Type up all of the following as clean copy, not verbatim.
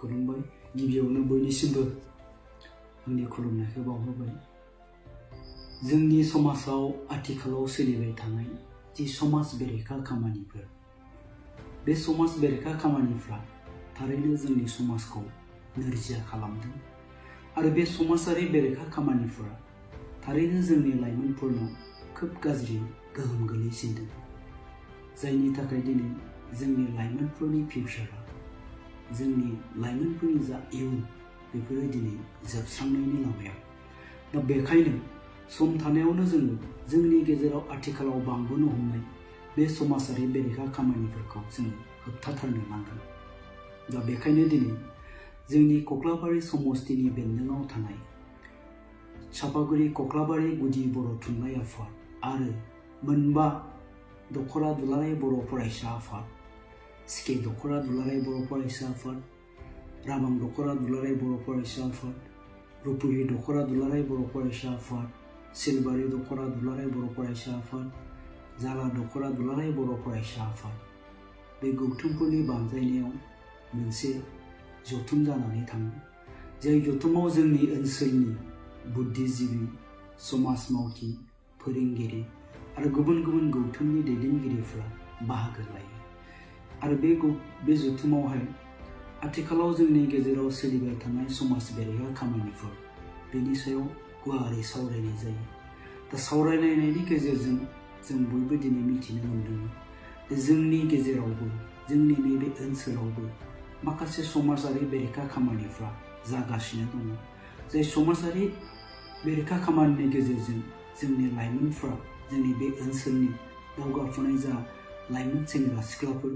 खुलुमबाय गिबियावनो बयनिसिमबो आंनि खुलुमनायखौ बावहरबाय। जोंनि समाजाव आथिखालाव सोलिबाय थानाय जि समाज बेरेखा खामानिफोर, बे समाज बेरेखा खामानिफ्रा थारैनो जोंनि समाजखौ नोरजिया खालामदों आरो बे समाजारि बेरेखा खामानिफोरा थारैनो जोंनि लाइमोनफोरनाव खोब गाज्रि गोहोम गोलैसिनदों, जायनि थाखाय दिनै जोंनि लाइमोनफोरनि फिउचारा, जोंनि लाइमोनफोरनि जा इयुन, बेफोरो दिनै जोबस्रांनायनि लामायाव। दा बेखायनो सम थानायावनो जोंनि गेजेराव आथिखालाव बांबोनो हमनाय बे समाजारि बेरेखा खामानिफोरखौ जोङो होबथाथारनो नांगोन। दा बेखायनो दिनै जोंनि कक्लाबारि समस्तिनि बेन्दोङाव थानाय चापागुरि कक्लाबारि गुदि बर' थुनलाइ आफाद आरो मोनबा दख'रा दुलाराय बर' फरायसा आफाद, सिके दख'रा दुलाराय बर' फरायसा आफाद, राबां दख'रा दुलाराय बर' फरायसा आफाद, रुपुहि दख'रा दुलाराय बर' फरायसा आफाद, सिलबारि दख'रा दुलाराय बर' फरायसा आफाद, जाला दख'रा दुलाराय बर' फरायसा आफाद, बे गौथुमफोरनि बानजायनायाव मोनसे जथुम जानानै थाङो। जाय जथुमाव जोंनि ओनसोलनि बुद्धिजीबि, समाज मावथि, फोरोंगिरि आरो गुबुन गुबुन गौथुमनि दैदेनगिरिफोरा बाहागो लायो आरो बे जथुमावहाय आथिखालाव जोंनि गेजेराव सोलिबाय थानाय समाज बेरेखा खामानिफोर, बेनि सायाव गुवारै सावरायनाय जायो। दा सावरायलायनायनि गेजेरजों जों बयबो दिनै मिथिनो मोन्दों जे जोंनि गेजेरावबो, जोंनि नैबे ओनसोलावबो माखासे समाजारि बेरेखा खामानिफ्रा जागासिनो दङ। जाय समाजारि बेरेखा खामानिनि गेजेरजों जोंनि लाइमोनफ्रा, जोंनि बे ओनसोलनि दावगाफुनाय जा लाइमोन सेंग्रा सिख्लाफोर,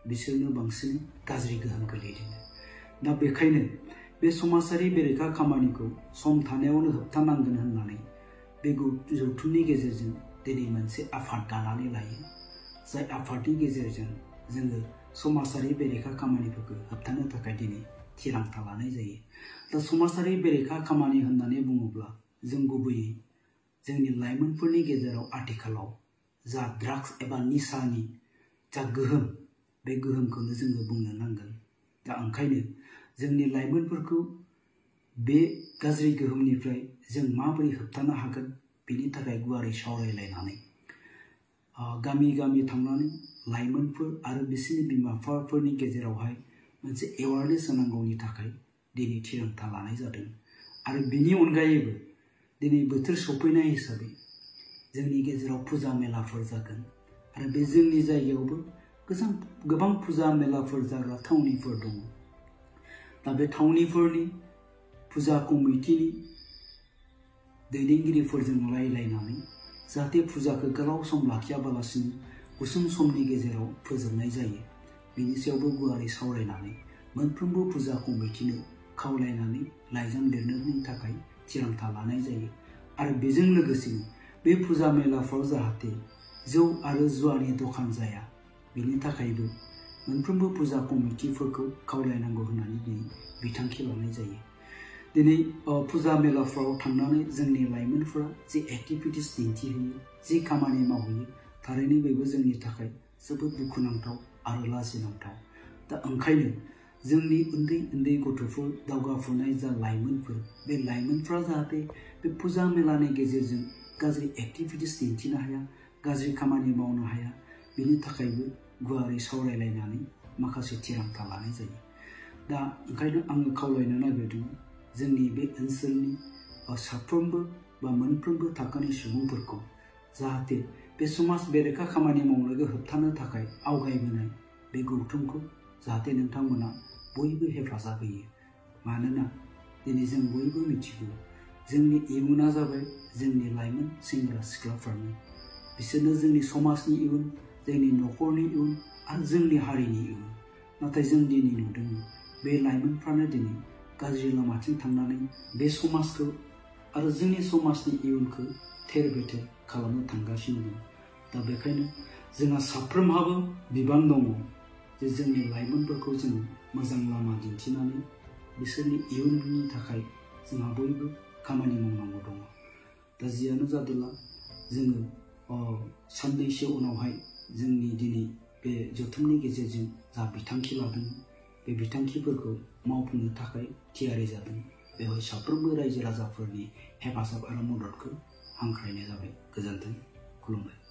बिसोरनो बांसिन गाज्रि गोहोम गोलैदों। दा बेखायनो बे समाजारि बेरेखा खामानिखौ सम थानायावनो होबथानांगोन होननानै बे जथुमनि गेजेरजों दिनै मोनसे आफाद दानानै लायो। जाय आफादनि गेजेरजों जोङो समाजारि बेरेखा खामानिफोरखौ होबथानो थाखाय दिनै थिरांथा लानाय जायो। दा समाजारि बेरेखा खामानि होननानै बुङोब्ला जों गुबैयै जोंनि लाइमोनफोरनि गेजेराव आथिखालाव जा ड्राग्स एबा निसानि जा गोहोम, बे गोहोमखौनो जोङो बुंनो नांगोन। दा ओंखायनो जोंनि लाइमोनफोरखौ बे गाज्रि गोहोमनिफ्राय जों माबोरै होबथानो हागोन, बेनि थाखाय गुवारै सावरायलायनानै गामि गामि थांनानै लाइमोनफोर आरो बिसोरनि बिमा बिफाफोरनि गेजेरावहाय मोनसे एवारनेस होनांगौनि थाखाय दिनै थिरांथा लानाय जादों। आरो बिनि अनगायैबो दिनै बोथोर सफैनाय हिसाबै जोंनि गेजेराव फुजा मेलाफोर जागोन आरो बे जोंनि जायगायावबो गोबां फुजा मेलाफोर जाग्रा थावनिफोर दङ। दा बे थावनिफोरनि फुजा कमिटिनि दैदेनगिरिफोरजों रायलायनानै जाहाथे फुजाखौ गोलाव सम लाखियाबालासिनो गुसुं समनि गेजेराव फोजोबनाय जायो, बिनि सायावबो गुवारै सावरायनानै मोनफ्रोमबो फुजा कमिटिनो खावलायनानै लाइजाम लिरनायनि थाखाय थिरांथा लानाय जायो। आरो बेजों लोगोसेनो बे फुजा मेलाफ्राव जाहाथे जौ आरो जुवानि दखान जाया, बेनि थाखायबो मोनफ्रोमबो फुजा कमिटिफोरखौ खावलायनांगौ होननानै दिनै बिथांखि लानाय जायो। दिनै फुजा मेलाफ्राव थांनानै जोंनि लाइमोनफोरा जि एक्टिभिटिस दिन्थिहैयो, जि खामानि मावहैयो, थारैनो बेबो जोंनि थाखाय जोबोद दुखुनांथाव आरो लाजिनांथाव। दा ओंखायनो जोंनि उन्दै उन्दै गथ'फोर, दावगाफुनाय जा लाइमोनफोर, बे लाइमोनफ्रा जाहाथे बे फुजा मेलानि गेजेरजों गाज्रि एक्टिभिटिस दिन्थिनो हाया, गाज्रि खामानि मावनो हाया, बिनि थाखायबो गुवारै सावरायलायनानै माखासे थिरांथा लानाय जायो। दा ओंखायनो आङो खावलायनो नागिरदों जोंनि बे ओनसोलनि साफ्रोमबो बा मोनफ्रोमबो थाखोनि सुबुंफोरखौ जाहाथे बे समाज बेरेखा खामानि मावनायखौ होबथानो थाखाय आवगायबोनाय बे गौथुमखौ जाहाथे नोंथांमोना बयबो हेफाजाब होयो। मानोना दिनै जों बयबो मिथिगौ जोंनि इयुना जाबाय जोंनि लाइमोन सेंग्रा सिख्लाफोरानो। बिसोरनो जोंनि समाजनि इयुन, जोंनि न'खरनि इयुन आरो जोंनि हारिनि इयुन। नाथाय जों दिनै नुदों बे लाइमोनफ्रानो दिनै गाज्रि लामाथिं थांनानै बे समाजखौ आरो जोंनि समाजनि इयुनखौ थेर बेथेर खालामनो थांगासिनो दं। दा बेखायनो जोंहा साफ्रोमहाबो बिबान दङ जे जोंनि लाइमोनफोरखौ जोङो मोजां लामा दिन्थिनानै बिसोरनि इयुननि थाखाय जोंहा बयबो खामानि मावनांगौ दङ। दा जियानो जादोला जोङो साननैसो उनावहाय जोंनि दिनै बे जथुमनि गेजेरजों जा बिथांखि लादों, बे बिथांखिफोरखौ मावफुंनो थाखाय थियारि जादों। बेवहाय साफ्रोमबो रायजो राजाफोरनि हेफाजाब आरो मददखौ हांख्रायनाय जाबाय। गोजोन्थों, खुलुमबाय।